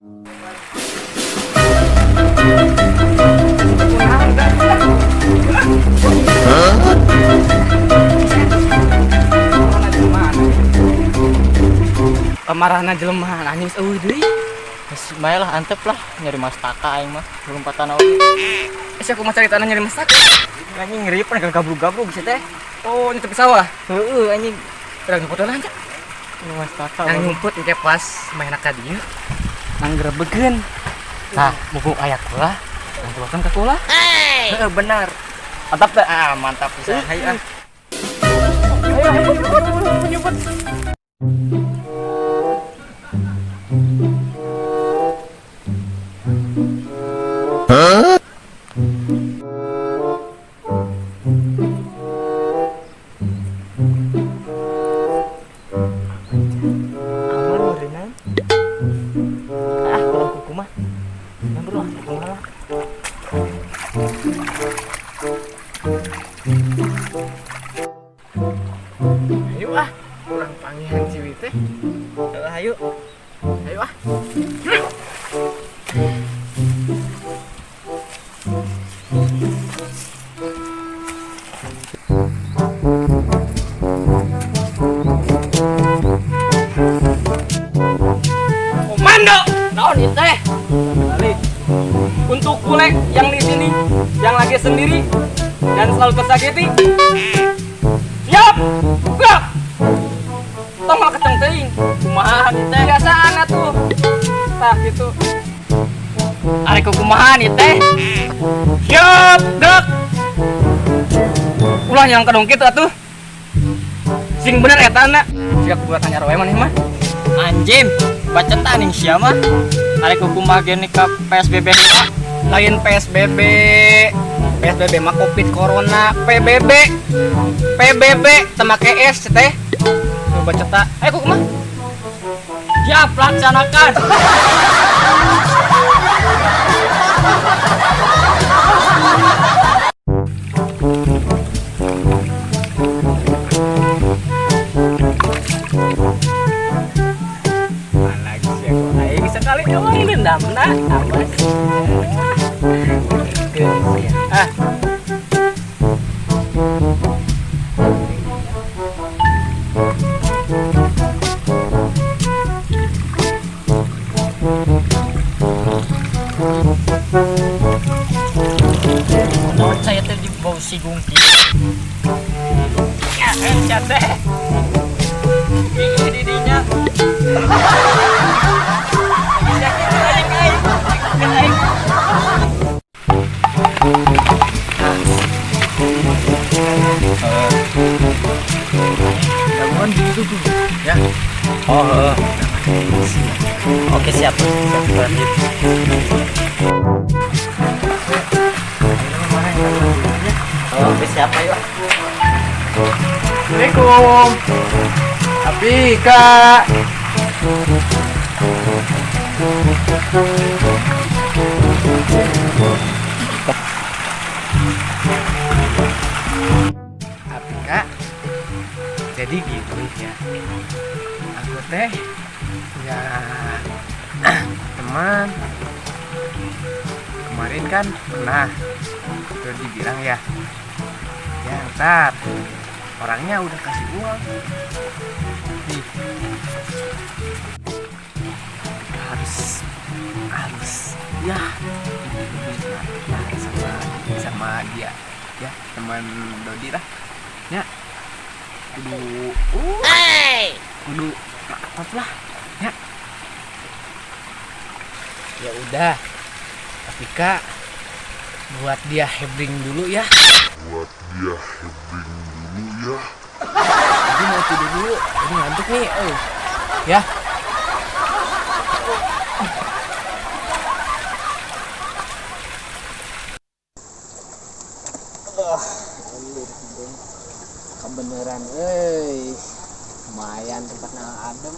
Kamarana jelema anjing geus eueuh deui. Geus bae lah antep lah nyari mastaka aing mah lompatan oge. Sia kumaha caritana nyari mastaka? Anjing ngeri pan gabrug-gabrug sia teh. Oh, di tepi sawah. Heeh anjing. Urang nyumput lah nya. Mastaka. Nang nyumput engke pas main ka dieu. Nang grebegeun. Tah, mumpung aya kula, nang tuakeun ka kula. Heeh benar. Mantap teh. Ah, mantap pisan. Hayu ah. Ayo, ayo, nyumput. Huh? Aman meureunnan. Ah, kalau kuku mah. Yang bro, kuku mah. Ayo ah, urang panggihan ciwi teh. Ayo. Ayo ah. Komando, naon ieu teh? Balik. Untuk bule yang di sini, yang lagi sendiri dan selalu tersakiti. Siap, gerak. Tong malah keceng teuing. Kumaha ieu teh? Biasaan atuh. Tah gitu. Ari kumaha ieu teh? Siap, gerak. Ulah yang kedong kitu atuh. Sing bener eta na. Siga kuburan anyar wae maneh mah. Anjim, bacetan ning sia mah. Ari kumaha ge ka PSBB heula. Lain PSBB. PSBB mah Covid Corona, PBB. PBB teu make S teh. Nu baceta. Ayo kumaha? Siap, laksanakan. Aing sekali emang dendamna awas. Ah. Naon saya teh di bau sigung kieu. Ya, sia teh. Ih, didinya. Gangguan gitu tuh ya. Oh, oke siap, siap lanjut. Oke siap ayo. Assalamualaikum. Apika. Apika. Jadi gitu ya. Aku teh ya teman kemarin kan pernah udah dibilang ya, ya ntar orangnya udah kasih uang nih, harus harus ya sama sama dia ya, teman Dodi lah ya, kudu kudu mantap lah ya. Ya udah, Afika buat dia hebring dulu ya. Buat dia hebring dulu ya. Jadi mau tidur dulu, ini ngantuk nih. Ya. Kebeneran, euy. Lumayan tempatnya adem.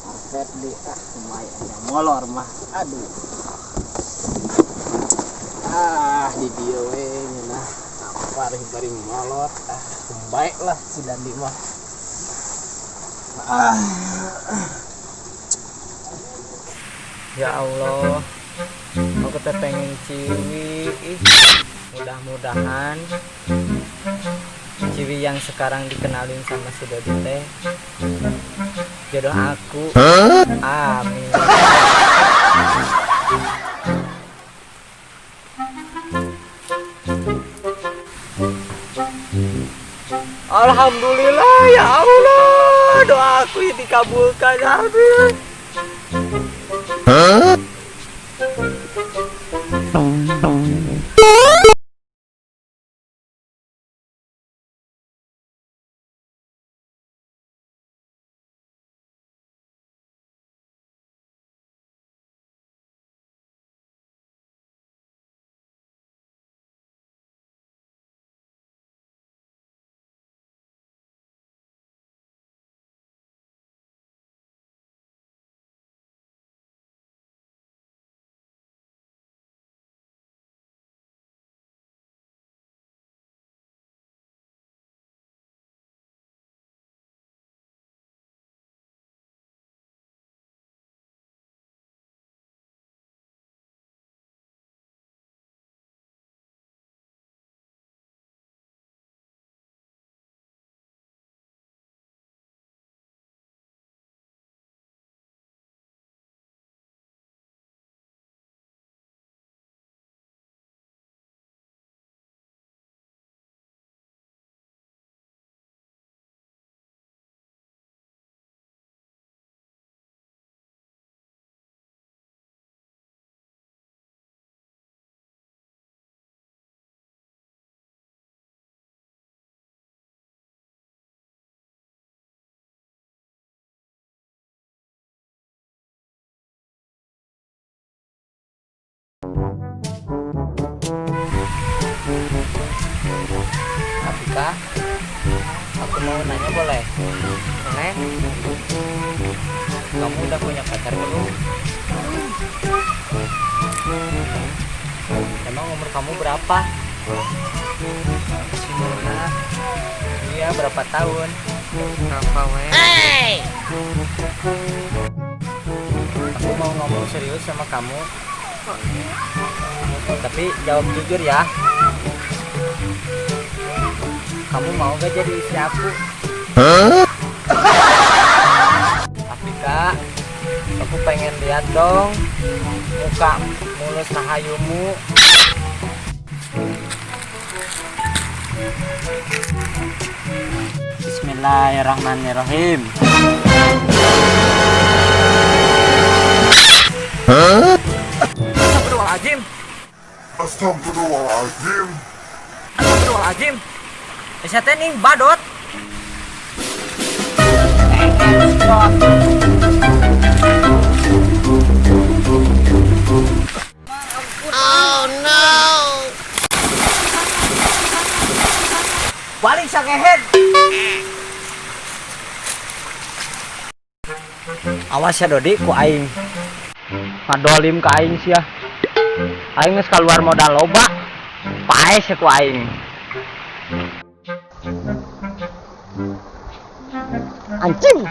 Karpet di lumayan molor mah. Aduh. Ah, di dieu we nyeunah. Bari molor. Ah, baik lah si Dandi mah. Ah. Ya Allah, aku teh pengen ciwi. Ih, mudah-mudahan ciwi yang sekarang dikenalin sama si Dodi teh jodoh aku. Amin. Alhamdulillah ya Allah, doa aku ini dikabulkan. Amin. Afika, aku mau nanya boleh? Boleh. Kamu udah punya pacar belum? Emang umur kamu berapa? Masih muda. Iya, berapa tahun? Berapa weh? Hey! Aku mau ngomong serius sama kamu. Tapi jawab jujur ya. Kamu mau gak jadi istri aku? Afika, aku pengen lihat dong muka mulus rahayumu. Bismillahirrahmanirrahim. Astagfirullahaladzim. Astagfirullahaladzim. Astagfirullahaladzim. Bisa teh nih badot. Oh no. Balik sakehead. Awas ya Dodi, ku aing ngadolim ka aing sia. Aing geus kaluar modal loba. Paes ya ku aing. Anjing.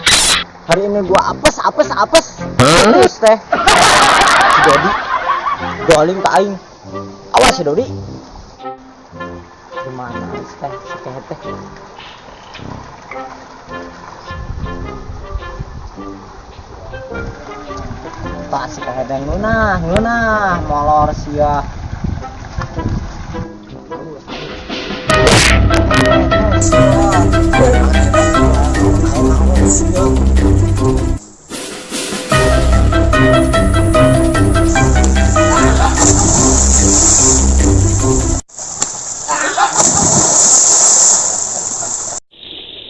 Hari ini gua apes apes apes. Terus teh. Si Dodi dolim ka aing. Awas ya Dodi. Gimana teh si kehet teh? Pak si kehet ngeunah, ngeunah molor sia.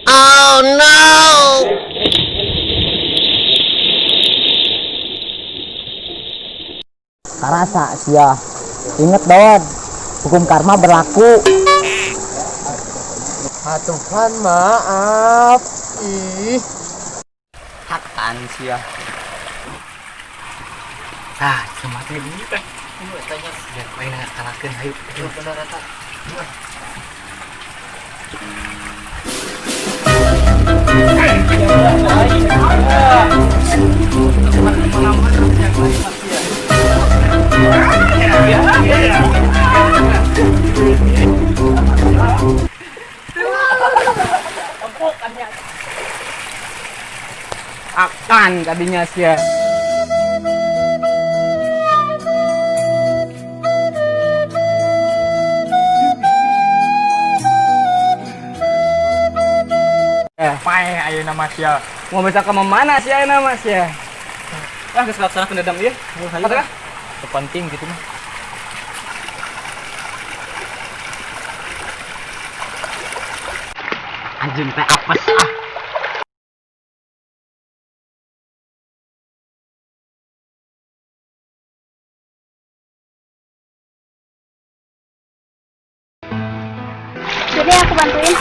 Oh no. Karasa sia. Ingat Don, hukum karma berlaku. Atuh kan maaf. Ih. Hakan sia. Ah, cuma teh gini teh. Tanya biar main ngakalakeun hayu. Bener eta. Akan tadinya sia. Paeh ayeuna mah sia. Mau bisa ke mana sih ayeuna mah sia? Ah, geus laksanakeun dadang ieu. Kata penting gitu mah. Anjing teh apes ah. Jadi aku bantuin.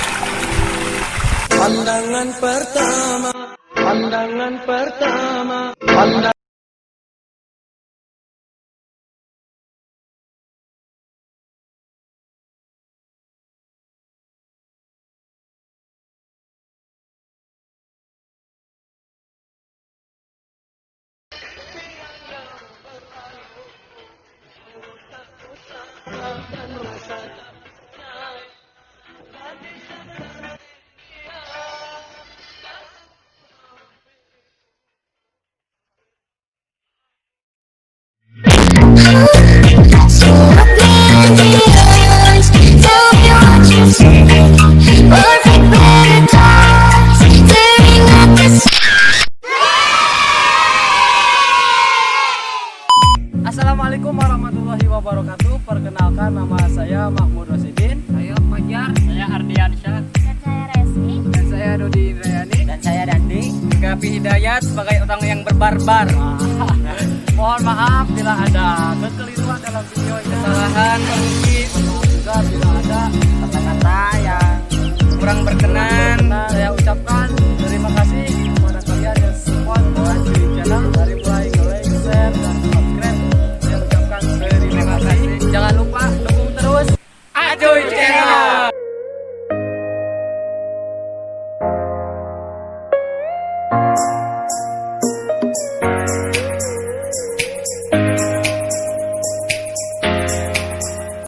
Pandangan pertama, pandangan pertama, pandangan. Assalamualaikum warahmatullahi wabarakatuh. Perkenalkan, nama saya Mahmud Rosidin. Saya Fajar. Saya Ardiansyah. Dan saya Resi. Dan saya Dodi Indrayani. Dan saya Dandi. Gapi Hidayat sebagai orang yang berbarbar. Mohon maaf bila ada kekeliruan dalam video ini. Kesalahan mungkin. Mohon maaf juga bila ada